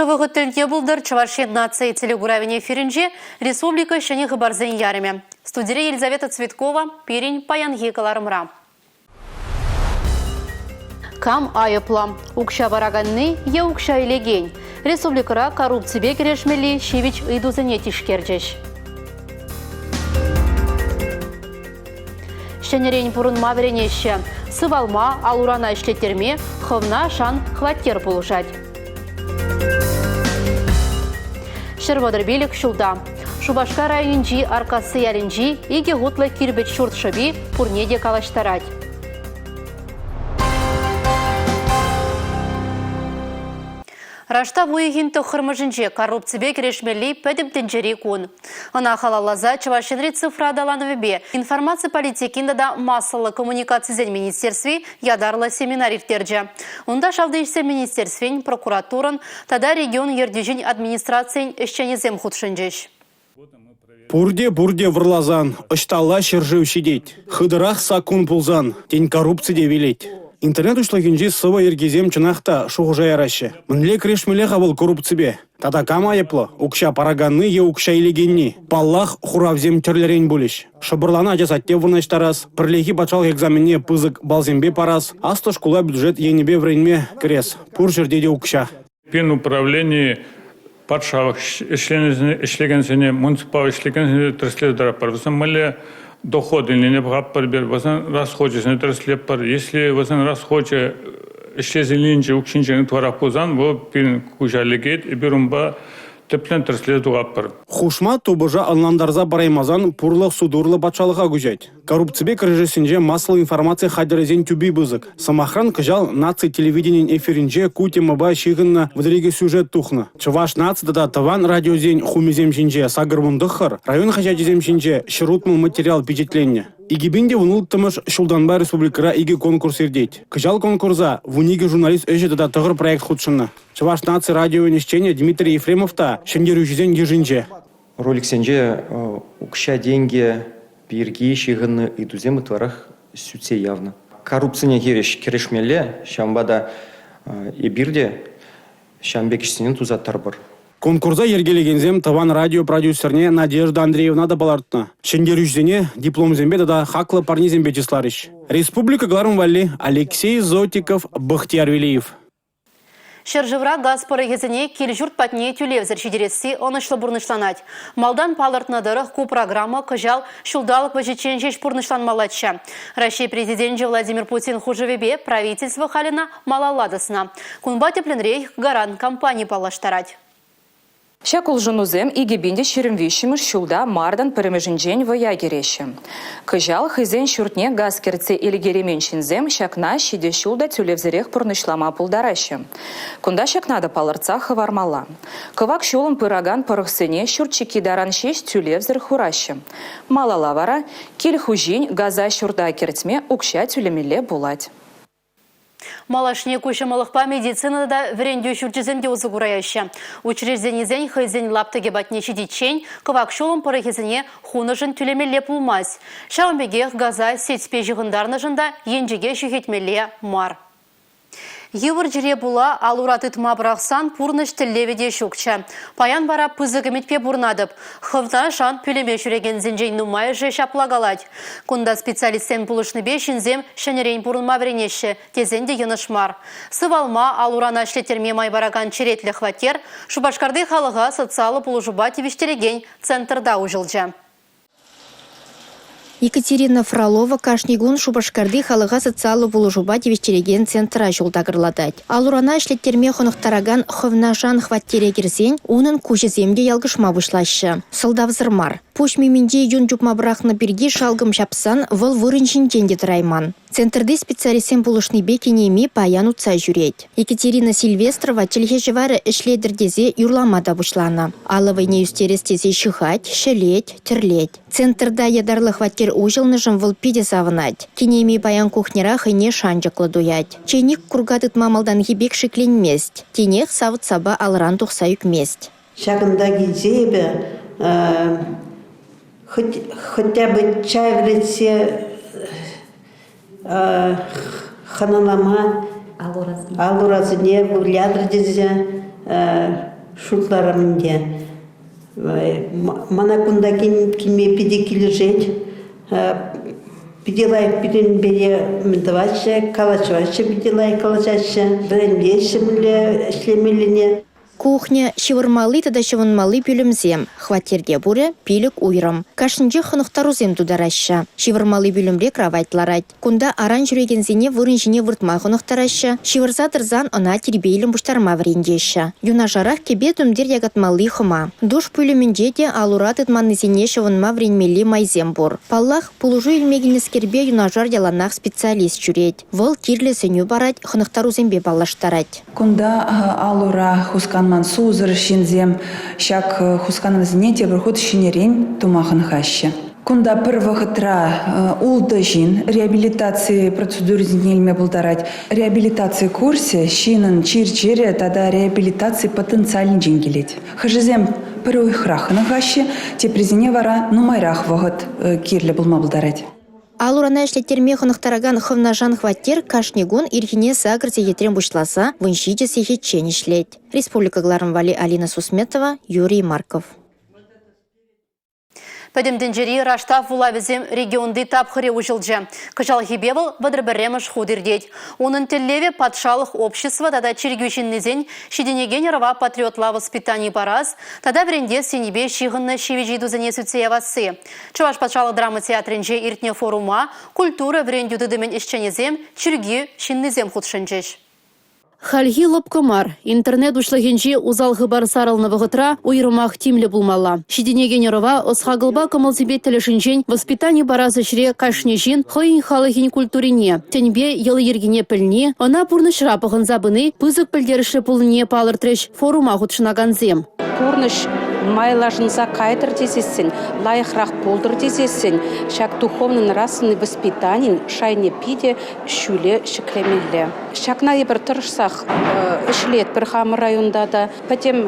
Ырӑ вӑхӑт тӗлне пултӑр Чӑваш Ен наци телекуравӗн эфирӗнче республика ҫӗнӗ хыпарсен ярӑмӗ. Студире Елизавета Цветкова пирӗн паянхи кӑларӑмра. Кам айӑплӑ? Укҫа параканни е укҫа илекен? Республикӑра коррупципе кӗрешмелли ҫивӗч ыйтусене тишкерчӗҫ. Ҫӗнӗрен пурӑнма вӗренеҫҫӗ. Сывалма, ал-урана ӗҫлеттерме хӑвна шан хваттер пулӑшать. 135 ҫулта. Шупашкар районӗнчи Аркасси ялӗнчи икӗ хутлӑ кирпӗч ҫурт шӑпи пурне те калаҫтарать. Раштав уйӑхӗн тӑххӑрмӗшӗнче коррупципе кӗрешмелли пӗтӗм тӗнчери кун. Ӑна халалласа Чӑваш Енри цифра аталанӑвӗпе информаци политикин тата массӑллӑ коммуникацисен министерстви ятарлӑ семинар ирттерчӗ. Унта Шалти ӗҫсен министерствин, прокуратурӑн тата регион ертӳҫин администрацийӗн ӗҫченӗсем хутшӑнчӗҫ. Пурте-пурте вӑрласан, ӑҫталла ҫӗршыв ҫитет? Хытӑрах саккун пулсан, тен, коррупци те вилет. Интернет уҫлӑхӗнчи сӑвӑ йӗркисем чӑнах та шухӑша яраҫҫӗ. Мӗнле кӗрешмелле-ха вӑл коррупципе? Тата кам айӑплӑ? Укҫа параканни е укҫа илекенни? Паллах, хуравсем тӗрлӗрен пулӗҫ. Шӑпӑрлана ача садне вырнаҫтарас, пӗрлехи патшалӑх экзаменне пысӑк балсемпе парас, аслӑ шкула бюджет енӗпе вӗренме кӗрес. Пур ҫӗрте те укҫа. Пирӗн управлени патшалӑх ӗҫлекенсене, муниципал ӗҫлекенсене тӗрӗслесе тӑратпӑр. Вӗсем мӗнле доход илнине пӑхатпӑр эпир, вӗсен расхочӗсене тӗрӗслетпӗр. Если вӗсен расхочӗ ӗҫлесе илнинче укҫинчен ытларах пулсан, вӑл пирӗн куҫа лекет, эпир унпа тӗплӗн тӗрӗслесе тухатпӑр. Хушма тупӑша ӑнлантарса параймасан пурлӑх суд урлӑ патшалӑха куҫать. Коррупципе кӗрешессинче массӑллӑ информаци хатӗрӗсен тӳпи пысӑк. Сӑмахран, кӑҫал наци телевиденийӗн эфирӗнче ку темӑпа ҫыхӑннӑ 32 сюжет тухнӑ. Чӑваш наци тата тӑван радиосен хумӗсем ҫинче 89, район хаҫачӗсем ҫинче 160 материал пичетленнӗ. 2016-мӗш ҫултанпа республикӑра икӗ конкурс иртет. Кӑҫал конкурса 12 журналист ӗҫӗ тата 9 проект хутшӑннӑ. Чӑваш наци радиовӗн ӗҫченӗ Дмитрий Ефремов та ҫӗнтерӳҫӗсен йышӗнче. Роликсенче укҫа-тенкӗ пирки ҫыхӑннӑ ыйтусем ытларах сӳтсе явнӑ. Коррупцине хирӗҫ кӗрешмелле, ҫавӑнпа та эпир те ҫавӑн пек ӗҫсене туса тӑрӑпӑр. Конкурса йӗркелекенсем Тӑван радио продюсерне Надежда Андреевна та палӑртнӑ. Ҫӗнтерӳҫӗсене дипломсемпе тата хаклӑ парнесемпе чысларӗҫ. Республика кӑларӑм валли Алексей Зотиков, Бахтияр Велиев. Ҫӗршывра газ пӑрӑхӗсене кил-ҫурт патне тӳлевсӗр ҫитересси ӑнӑҫлӑ пурнӑҫланать. Малтан палӑртнӑ тӑрӑх, ку программа кӑҫал ҫулталӑк вӗҫӗччен ҫеҫ пурнӑҫланмаллаччӗ. Раҫҫей Президенчӗ Владимир Путин хушӑвӗпе правительство халь ӑна малалла тӑснӑ. Кунпа тӗплӗнрех Гарант компани паллаштарать. Ҫак улшӑнусем 2023 ҫулта мартӑн пӗрремӗшӗнчен вӑя кӗреҫҫӗ. Кӑҫал хӑйсен ҫуртне газ кӗртсе илкеремен ҫынсем ҫакна ҫитес ҫул та тӳлевсӗрех пурнӑҫлама пултараҫҫӗ. Кунта ҫакна та палӑртса хӑвармалла. Кӑвак ҫулӑм пыракан пӑрӑхсене ҫурт чикки таран ҫеҫ тӳлевсӗр хураҫҫӗ. Малалла вара кил хуҫин газа ҫурта кӗртме укҫа тӳлемелле пулать. Малашне ку ҫӑмӑллӑхпа медицина тата вӗрентӳ ҫурчӗсем те усӑ кураяҫҫӗ. Учрежденисен хӑйсен лаптӑкӗ патне ҫитиччен кӑвак ҫулӑм пӑрӑхӗсене хунӑшӑн тӳлемелле пулмасть. Ҫавӑн пекех газа сетьпе ҫыхӑнтарнӑшӑн та енчӗке ҫӳхетмелле мар. Йывӑр чире пула ал-ура тытма пӑрахсан пурнӑҫ тӗллевӗ те ҫукчӗ. Паян вара пысӑк ӗмӗтпе пурӑнатӑп. Хӑвна шан пӳлӗме ҫӳрекенсенчен нумайӑшӗ ҫапла калать. Кунта специалистсем пулӑшнипе ҫынсем ҫӗнӗрен пурӑнма вӗренеҫҫӗ тесен те йӑнӑш мар. Сывалма, ал-урана ӗҫлеттерме май паракан черетлӗ хваттер Шупашкарти халӑха социаллӑ пулӑшупа тивӗҫтерекен центрта уҫӑлчӗ. Екатерина Фролова кашни кун Шупашкарти халӑха социаллӑ пулӑшупа тивӗҫтерекен центра ҫул такӑрлатать. Ал-урана ӗҫлеттерме хӑнӑхтаракан хӑвна шан хваттере кӗрсен унӑн куҫӗсем те ялкӑшма пуҫлаҫҫӗ. Сӑлтавсӑр мар. Пуҫ миминче юн чупма пӑрахнӑ пирки шалкӑм ҫапсан вӑл вырӑн ҫинчен те тӑрайман. Центрти специалистсем пулӑшнипе кинеми паян утса ҫӳрет. Екатерина Сильвестрова чӗлхе-ҫӑварӗ ӗҫлетӗр тесе юрлама та пуҫланӑ. Алӑ вӑйне ӳстерес тесе ҫыхать, ҫӗлет, тӗрлет. Центрта ятарлӑ хваттер уҫӑлнӑшӑн вӑл питӗ савӑнать. Кинеми паян кухньӑра хӑйне шанчӑклӑ туять. Чейник курка тытма малтанхи пек шикленмест. Тинех савӑт-сапа алӑран тухса ӳкмест. Ҫакӑнта килсе эпӗ хоть хотя бы чай вӗретсе хӑналама ал-урасене вылятӑр тесе. шутларӑм ӗнтӗ. Мана кунта килме питӗ килӗшет. Питӗ лайӑх пирӗнпе мӗн тӑваҫҫӗ, калаҫаҫҫӗ, питӗ лайӑх калаҫаҫҫӗ, вӗрентеҫҫӗ мӗнле ӗҫлемеллине. Кухня, ҫывӑрмалли тата ҫӑвӑнмалли пӳлӗмсем. Хваттерте пурӗ 5 уйрӑм. Кашнинчех хӑнӑхтарусем тутараҫҫӗ. Ҫывӑрмалли пӳлӗмре кравать ларать. Кунта аран ҫӳрекенсене вырӑн ҫине выртма хӑнӑхтараҫҫӗ, ҫывӑрса тӑрсан ӑна тирпейлӗн пуҫтарма вӗрентеҫҫӗ. Юнашарах кӗпе-тумтир якатмалли хӑма. Душ пӳлӗмӗнче те ал-ура тытманнисене ҫӑвӑнма вӗренмелли майсем пур. Паллах, пулӑшу илме килнӗскерпе юнашар яланах специалист ҫӳрет. Вӑл кирлӗ сӗнӳ парать, хӑнӑхтарусемпе паллаштарать. Кунта ал-ура хусканман сусӑр ҫынсем ҫак хусканӑвӗсене тепӗр хут ҫӗнӗрен тума хӑнӑхаҫҫӗ. Кунта пӗр вӑхӑтра ултӑ ҫын реабилитаци процедурисене илме пултарать. Реабилитаци курсӗ ҫыннӑн чир-чӗрӗ тата реабилитаци потенциалӗнчен килет. Хӑшӗсем пӗр уйӑхрах хӑнӑхаҫҫӗ, теприсене вара нумайрах вӑхӑт кирлӗ пулма пултарать. Ал-урана ӗҫлеттерме хӑнӑхтаракан хӑвнашан хваттер кашни кун ирхине 8 сехетрен пуҫласа 17 сехетчен ӗҫлет. Республика кӑларӑм валли Алина Сусметова, Юрий Марков. Пӗтӗм тӗнчери Раштав вулавӗсем регионти тапхӑрӗ уҫӑлчӗ. Кӑҫалхипе вӑл 31-мӗш хут иртет. Унӑн тӗллевӗ патшалӑх, общество тата чиркӳ ҫыннисен ҫитӗнекен ӑрӑва патриотла воспитани парас тата вӗрентес енӗпе ҫыхӑннӑ ҫивӗч ыйтусене сӳтсе явасси. Чӑваш патшалӑх драма театрӗнче иртнӗ форума культура вӗрентӳ тытӑмӗн ӗҫченӗсем, чиркӳ ҫыннисем хутшӑнчӗҫ. Хальхи лӑпкӑ мар. Интернет уҫлӑхӗнче усал хыпар сарӑлнӑ вӑхӑтра уйрӑмах тимлӗ пулмалла. Ҫитӗнекен ӑрӑва ӑс-хакӑлпа кӑмӑл-сипет тӗлӗшӗнчен воспитани парас ӗҫре кашни ҫын хӑйӗн халӑхӗн культурине, тӗнпе йӑли-йӗркине пӗлни, ӑна пурнӑҫра пӑхӑнса пыни пысӑк пӗлтерӗшлӗ пулнине палӑртрӗҫ форума хутшӑнакансем. Пурнӑҫ майлашӑнса кайтӑр тесессӗн, лайӑхрах пултӑр тесессӗн ҫак духовно-нравственный воспитанин шайне питӗ ҫӳле ҫӗклемелле. Ҫакна эпир тӑрӑшсах ӗҫлетпӗр хамӑр районта та. Пӗтӗм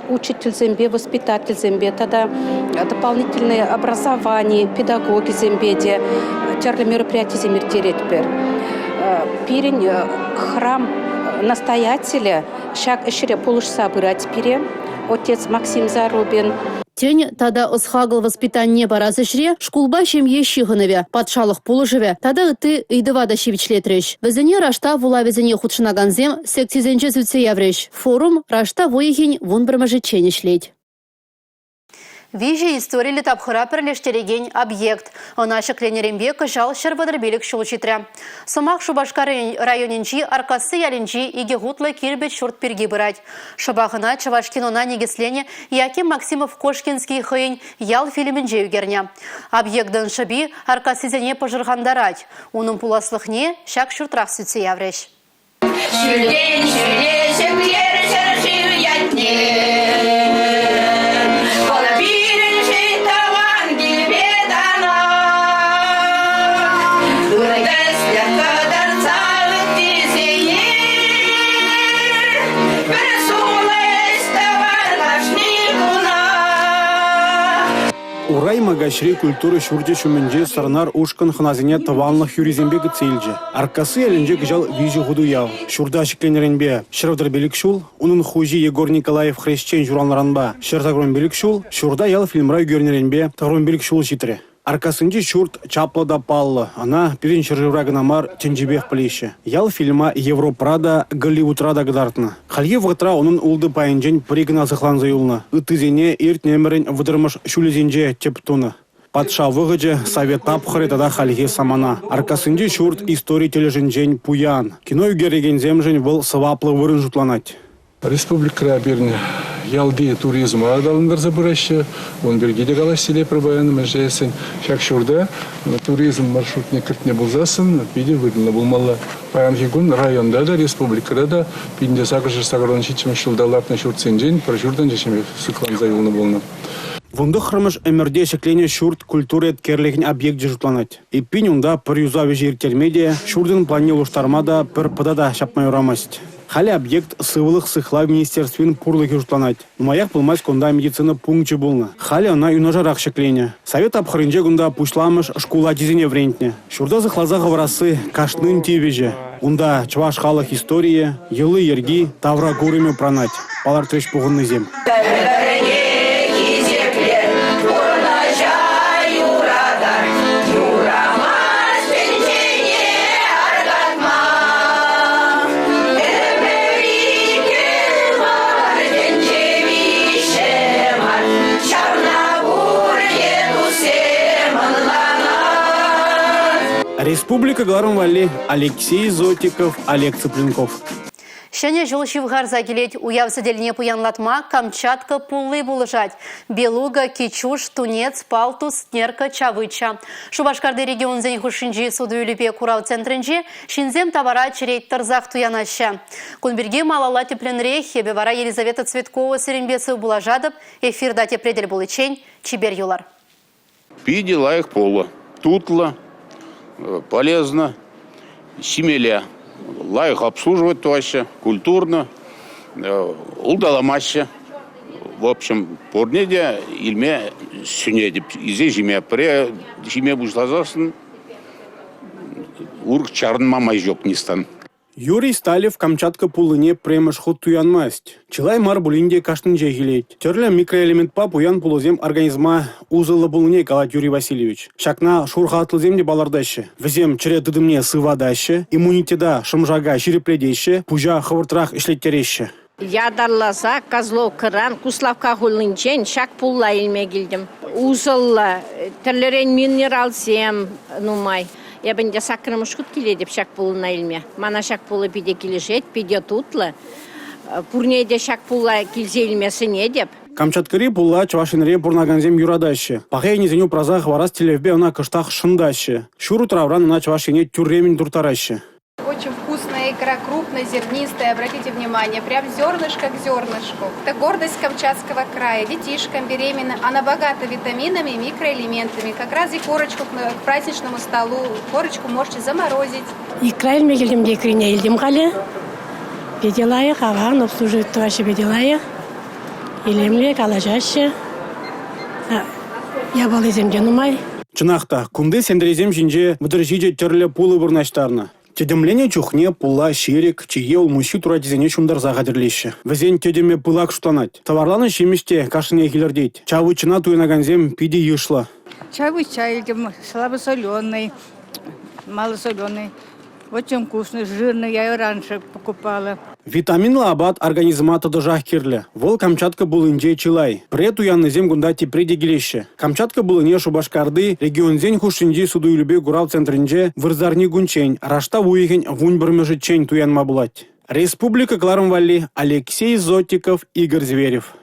учительсемпе, воспитательсемпе тата дополнительное образовани педагогӗсемпе те тӗрлӗ мероприятисем ирттеретпӗр. Пирӗн храм настоятелӗ ҫак ӗҫре пулӑшса пырать пире, отец Максим Зарубин. Тӗн тата ӑс-хакӑл воспитанине парас ӗҫре шкулпа ҫемье ҫыхӑнӑвӗ, патшалӑх пулӑшӑвӗ тата ытти ыйтӑва та ҫивӗчлетрӗҫ. Вӗсене Раштав вулавӗсене хутшӑнакансем секцисенче сӳтсе яврӗҫ. Форум раштав уйӑхӗн 11-мӗшӗччен ӗҫлет. Виҫӗ историллӗ тапхӑра пӗрлештерекен объект. Ӑна ҫӗкленӗренпе кӑҫал 135 ҫул ҫитрӗ. Сӑмах Шупашкар районӗнчи Аркасси ялӗнчи икӗ хутлӑ кирпӗч ҫурт пирки пырать. Шӑпах ӑна Чӑваш кинона никӗсленӗ Яким Максимов-Кошкинский хӑйӗн Ял фильмӗнче ӳкернӗ. Объектӑн шӑпи Аркассисене пӑшӑрхантарать. Унӑн пуласлӑхне ҫак ҫуртрах сӳтсе яврӗҫ. Ҫӳлтен ҫӳле ҫӗклер ҫӗршыв ятне. Вӑл пирӗншӗн тӑван килпе танах. Ыр тӗслӗх кӑтартса ыттисене. Пӗр сумлӑ ӗҫ тӑвар кашни кунах. Урай Макаҫри культура ҫурчӗ ҫумӗнчи Сӑрнар ушкӑн хӑнасене тӑванлӑх юррисемпе кӗтсе илчӗ. Арккасси ялӗнче кӑҫал виҫӗ хут уяв. Ҫурта ҫӗкленӗренпе 135 ҫул, унӑн хуҫи Егор Николаев хресчен ҫуралнӑранпа 185 ҫул, ҫурта ял фильмра ӳкернӗренпе 95 ҫул ҫитрӗ. Арккассинчи ҫурт чаплӑ та паллӑ. Ӑна пирӗн ҫӗршывра кӑна мар, тӗнчипех пӗлеҫҫӗ. Ял фильма Европӑра та, Голливудра та кӑтартнӑ. Хальхи вӑхӑтра унӑн ултӑ пайӗнчен пӗри кӑна сыхланса юлнӑ. Ыттисене иртнӗ ӗмӗрӗн вӑтӑрмӗш ҫулӗсенче тӗп тунӑ. Патша вӑхӑчӗ, совет тапхӑрӗ тата хальхи самана. Арккассинчи ҫурт истори тӗлӗшӗнчен пуян. Кино ӳкерекенсемшӗн вӑл сӑваплӑ вырӑн шутланать. Республикӑра пирӗн ялти туризма аталантарса пыраҫҫӗ. Ун пирки те калаҫса илетпӗр паян. Мӗншӗн ҫак ҫурта туризм маршрутне кӗртнӗ пулсассӑн питӗ вырӑнлӑ пулмалла. Паянхи кун районта та, республикӑра та 1887 ҫулта лартнӑ ҫуртсенчен пӗр ҫуртӑн ҫеҫ сыхланса юлнӑ пулнӑ. 19-мӗш ӗмӗрте ҫӗкленӗ ҫурт культура еткерлӗхӗн объекчӗ шутланать. Эппин, унта пӗр юсав ӗҫӗ ирттерме те, ҫуртӑн планне улӑштарма та, пӗр пӑта та ҫапма юрамасть. Халӗ объект Сывлӑх сыхлав министерствин пурлӑхӗ шутланать. Нумаях пулмасть кунта медицина пункчӗ пулнӑ. Халӗ ӑна юнашарах ҫӗкленӗ. Совет тапхӑрӗнче кунта пуҫламӑш шкул ачисене вӗрентнӗ. Ҫурта сыхласа хӑварасси кашнин тивӗҫӗ. Унта чӑваш халӑх историйӗ, йӑли-йӗрки, тавра курӑмӗ упранать, палӑртрӗҫ пухӑннисем. Пӗр-пӗрне хисепле, пурнӑҫа юратар, юрамасть тӗнчене аркатма. Ӗмӗр иккӗ мар, тӗнче виҫҫӗ мар, ҫавна пурте туссем ӑнланар. Республика кӑларӑм валли Алексей Зотиков, Олег Цыпленков. Ҫӗнӗ ҫул ҫывхарса килет. Уяв сӗтелне пуянлатма Камчатка пулли пулӑшать. Белуга, кичуш, тунец, палтус, нерка, чавыча. Шупашкарти регионсен хушшинчи суту-илӳпе курав центрӗнче ҫынсем тавара черет тӑрсах туянаҫҫӗ. Кун пирки малалла тӗплӗнрех эпӗ вара Елизавета Цветкова сирӗнпе сывпуллашатӑп. Эфирта тепре тӗл пуличчен чипер юлар. Питӗ лайӑх пулӑ. Тутлӑ, полезно, ҫимелле. Лайӑх обслуживать тӑваҫҫӗ, культурно, улталамаҫҫӗ. В общем, пурне те илме сӗнетӗп. Илсе ҫиме. Пӗрре ҫиме пуҫласассӑн урӑх чарӑнма май ҫук ниҫтан. Юрий Сталев Камчатка пуллине пӗрремӗш хут туянмасть. Чылай мар пулин те кашнинчех илет. Тӗрлӗ микроэлементпа пуян пулӑсем организма усӑллӑ пулнине калать Юрий Васильевич. Ҫакна шур халатлисем те палӑртаҫҫӗ. Вӗсем чӗре тытӑмне сыватаҫҫӗ, иммунитета, шӑм-шака ҫирӗплетеҫҫӗ, пуҫа хӑвӑртрах ӗҫлеттереҫҫӗ. Ятарласа Козловкӑран, Куславкка хулинчен ҫак пулла илме килтӗм. Усӑллӑ, тӗрлӗрен минералсем нумай. Эпӗ ӗнтӗ саккӑрмӗш хут килетӗп ҫак пулӑна илме. Мана ҫак пулӑ питӗ килӗшет, питӗ тутлӑ. Пурне те ҫак пулла килсе илме сӗнетӗп. Камчаткӑри пулла Чӑваш Енре пурӑнакансем юратаҫҫӗ. Паха енӗсене упраса хӑварас тӗллевпе ӑна кӑштах шӑнтаҫҫӗ. Ҫур утравран ӑна Чӑваш Ене тӳрремӗн турттараҫҫӗ. Очень вкусная икра, крупнозернистая, обратите внимание, прям зернышко к зернышку. Это гордость Камчатского края, детишкам, беременным. Она богата витаминами и микроэлементами. Как раз и корочку к праздничному столу, корочку можете заморозить. Икра илме килтӗм те икрине илтӗм халӗ. Питӗ лайӑх, аван, обслуживать тӑваҫҫӗ питӗ лайӑх. Илемлӗ калаҫаҫҫӗ. Япалисем те нумай. Чӑнах та, кунти сентресем ҫинче 37 тӗрлӗ пулӑ вырнаҫтарнӑ. Тӗтӗмленӗ чухне пулла ҫирӗк, чие улмуҫҫи турачӗсене ҫунтарса хатӗрлеҫҫӗ. Вӗсен тӗтӗмӗ пылак шутланать. Тӑварланӑ ҫимӗҫ те кашнинех илӗртет. Чавычӑна туянакансем питӗ йышлӑ. Чавыча илтӗм, слабосоленый, малосоленый. Очень вкусный, жирный, я ее раньше покупала. Витаминлӑ апат организма тӑтӑшах кирлӗ. Вӑл Камчатка пуллинче чылай. Пӗрре туяннисем кунта тепре те килеҫҫӗ. Камчатка пуллине Шупашкарти регионсен хушшинчи суту-илӳпе курав центрӗнче вырсарни кунччен, раштав уйӑхӗн 11-мӗшӗччен туянма пулать. Республика кӑларӑм валли Алексей Зотиков, Игорь Зверев.